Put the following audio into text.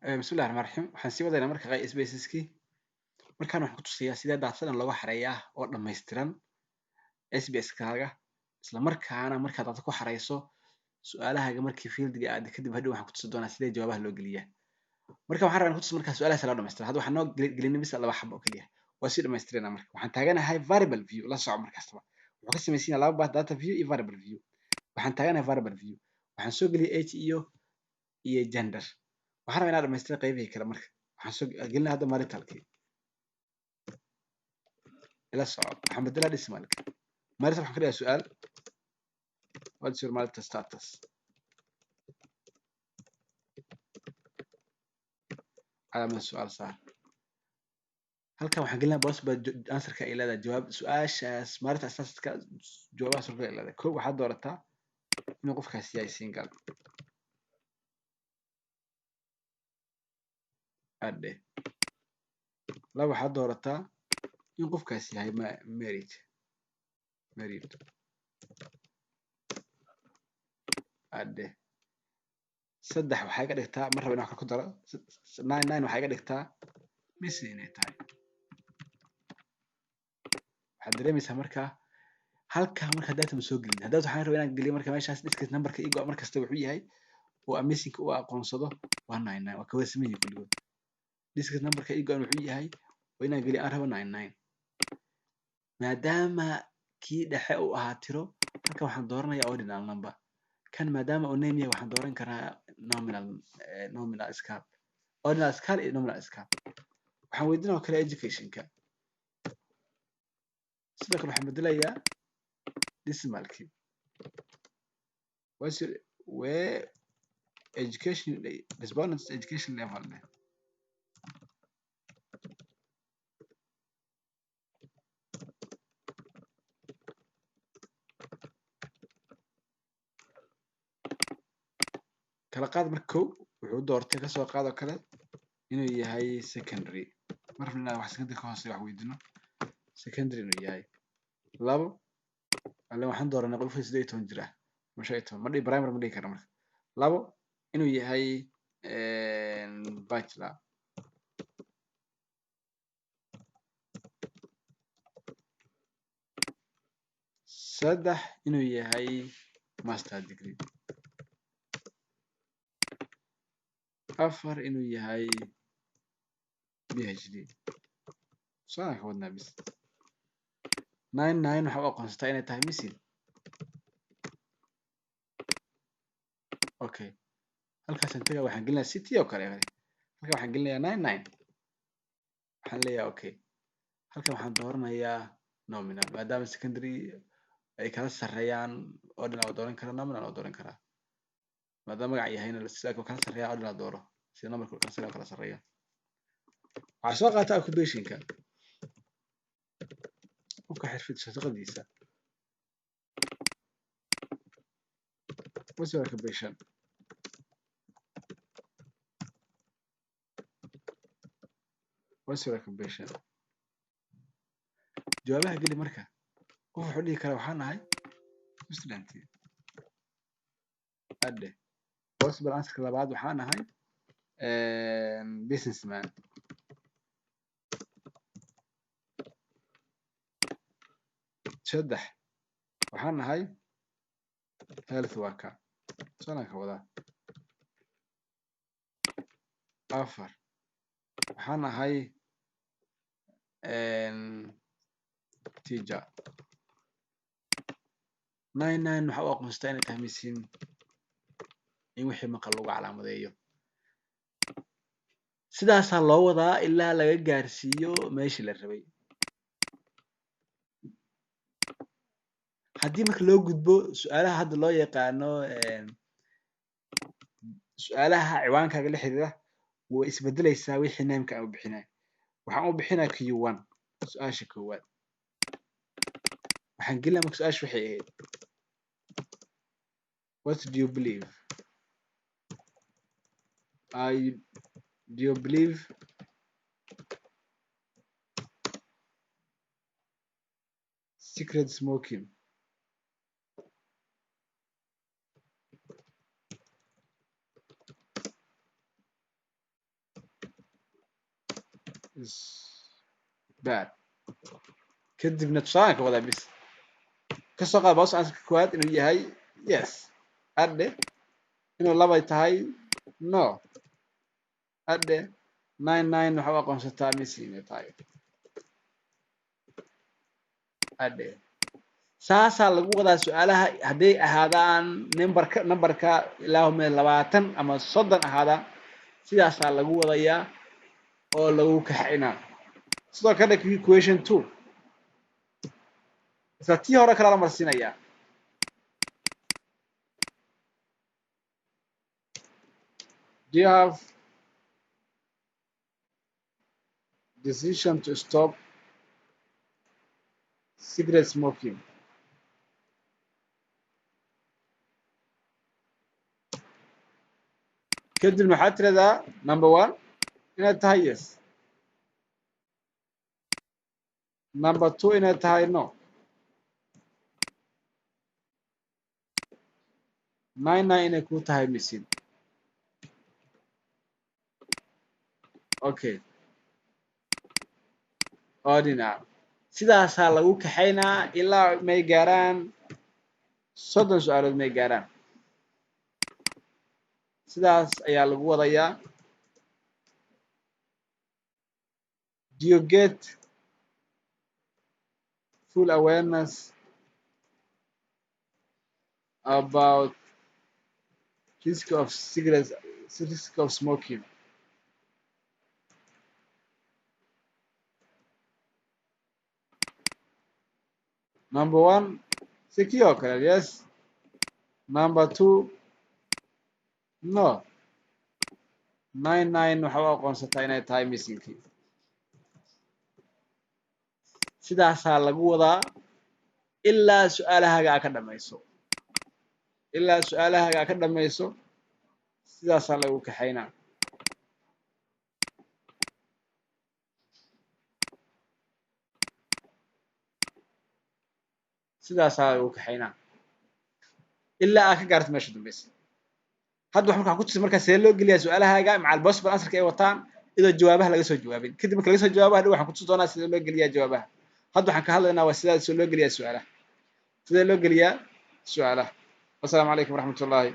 Bismillahi Raxmaani Raxiim. Waxaan sii wadaynaa marka SPSS-kii. Markaan waxaan ku tusayaa sidee datadan looga xareeyaa oo dhammaystiran SPSS-kaaga, isla markaana markaad data ku xareyso su'aalahaaga markii fieldiga aad kadib hadhow waxaan ku tusi doonaa sidee jawaabaha loo geliyaa. Marka waxaan rabaa inaan ku tuso markaa su'aalahaas loo dhammaystiro. Hadda waxaan noo gelinay bis laba xabo oo keliya. Waa sii dhammaystiranaa marka. Waxaan taaganahay variable view, la soco markastaba. Wuxuu ka samaysan yahay laba part, data view iyo variable view. Waxaan taaganahay variable view. Waxaan soo geliyay age iyo gender. Waxaan rabaa inaan dhammaystiro qaybihii kale marka. Waxaan soo gelinaa hadda maritalkii. Ila soco. Waxaan bedelaa decimalka. Marital waxaan ka dhigaa su'aal. What's your marital status? Calaamada su'aal saar. Halkan waxaan gelinaa possible answerka ay leedahay jawaab su'aashaas marital statuska jawaabaha suurtagal ay leedahay. Kow, waxaad doorataa inuu qofkaasi yahay single. Adhe. Laba, waxaad doorataa in qofkaasi yahay married. Married. Adhe. Saddex, waxay ka dhigtaa, mar rabo inaan wax ku daro, 99 waxay ka dhigtaa missing inay tahay. Waxaad dareemaysaa markaa halkaa marka data ma soo gelin. Hadda waxaan rabaa inaan geliyo marka meeshaas discrete numberka igo mar kasta wuxuu yahay oo missing u aqoonsado waa 99, waa ka wada siman yihiin kulligood. Discrete numberka igo wuxuu yahay oo inaan geliyo aan rabo 99. Maadaama kii dhexe uu ahaa tiro, halkan waxaan dooranayaa ordinal number. Kan maadaama uu name yahay waxaan dooran karaa nominal scale. Ordinal scale iyo nominal scale. Waxaan weydiin oo kale education-ka. Sidoo kale waxaan bedelayaa decimalkii. What's your where education respondents education level leh. Kala qaad marka kow wuxuu doortay ka soo qaad oo kale inuu yahay secondary. Mar rabno inaan wax secondary ka hooseeyo wax weydiino. Secondary inuu yahay. Labo, alle waxaan dooranay qofka 18 jir ah ama 15, ma dhihi primary, ma dhihi karno marka. Labo, inuu yahay bachelor. Saddex, inuu yahay master degree. Afar, inuu yahay PhD. Su'aalaan ka wadnaa bis. 99 waxaa u aqoonsataa inay tahay missing. Okay. Halkaasaan tagaa waxaan gelinayaa city oo kale. Halkan waxaan gelinayaa 99. Waxaan leeyahay okay. Halkan waxaan dooranayaa nominal maadaama secondary ay kala sarreeyaan ordinal waa dooran karaa, nominal waa dooran karaa. Maadaama magac yahayna sida kala sarreeya ordinal dooro. Sida numberka kala sarreeya kala sarreeya. Waxaa soo qaata occupation-ka. Qofka xirfad shaqadiisa. What's your occupation? What's your occupation? Jawaabaha geli marka. Qof wuxuu dhihi karaa waxaan ahay student. Adhe. Possible answer labaad waxaan ahay businessman. Saddex, waxaan ahay health worker. Sanaan ka wadaa. Afar, waxaan ahay teacher. 99 waxaa u aqoonsataa inay tahay missing in wixii maqal lagu calaamadeeyo. Sidaasaa loo wadaa ilaa laga gaarsiiyo meeshii la rabay. Haddii marka loo gudbo su'aalaha hadda loo yaqaano su'aalaha ciwaankaaga la xiriira, way isbedelaysaa wixii name-ka aan u bixinay. Waxaan u bixinaa Q1 su'aasha koowaad. Waxaan gelinaa marka su'aasha waxay ahayd what do you believe? Do you believe secret smoking? is bad. Kadibna tusaalaan ka wadaa bis kasoo qaad possible answerka koowaad inuu yahay yes, adhe inuu laba tahay no, adhe 99 waxa u aqoonsataa missing inay tahay adhe. Saasaa lagu wadaa su-aalaha hadday ahaadaan numberka ilaa 20 ama 30 ahaadaan, sidaasaa lagu wadayaa oo lagu kaxaynaa. Sidoo kale question 2 isla tii hore kala la marsiinayaa. Do you have decision to stop cigarette smoking? Kadibna waxaad tiraahdaa number 1 inaad tahay yes, number 2 inaad tahay no, 99 inay ku tahay missing. Okay, ordinary. Sidaasaa lagu kaxaynaa ilaa may gaaraan 30 su-aalood may gaaraan. Sidaas ayaa lagu wadayaa. Do you get full awareness about risk of cigarettes, risk of smoking? Number 1, secure, yes. Number 2, no. 99 waxa u aqoonsataa inay tahay missingkii. Sidaasaa lagu wadaa ilaa su-aalahaaga aa ka dhamayso, ilaa su-aalahaaga aa ka dhamayso, sidaasaa lagu kaxaynaa. Sidaasaa lagu kaxaynaa ilaa aa ka gaarto meesha dambaysa. Hadda wax markaa ku tusay markaa see loo geliyaa su-aalahaaga macal possible answerka ay wataan iyadoo jawaabaha laga soo jawaabin. Kadib marka laga soo jawaabo hadhow waxaan ku tusi doonaa sidee loo geliyaa jawaabaha. Hadda waxaan ka hadlaynaa waa sidaa loo geliyaa su-aalaha, sidee loo geliyaa su-aalaha. Wassalaamu calaykum waraxmatullaahi.